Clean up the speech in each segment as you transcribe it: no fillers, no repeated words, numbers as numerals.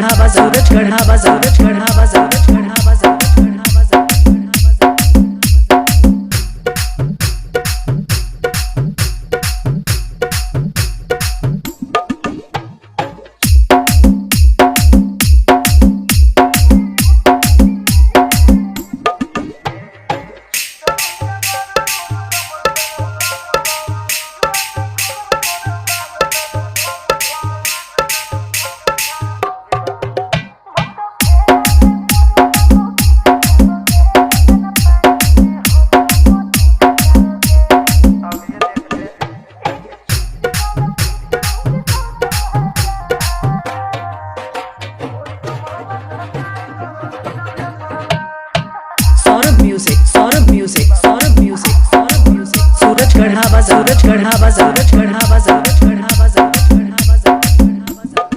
गढ़ा बाजार, सूरज गढ़ा बाजार, सूरज गढ़ा बाजार, सूरज गढ़ा बाजार, सूरज गढ़ा बाजार। Saurabh music, Saurabh music, Saurabh music, Saurabh music. Suraj Garha बाजार, सूरज गढ़ा बाजार, सूरज गढ़ा बाजार, सूरज गढ़ा बाजार, सूरज गढ़ा बाजार, सूरज गढ़ा बाजार।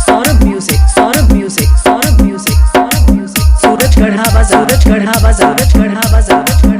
Saurabh music, Saurabh music, Saurabh music, Saurabh music. Suraj Garha बाजार, सूरज गढ़ा बाजार, सूरज गढ़ा बाजार, सूरज गढ़ा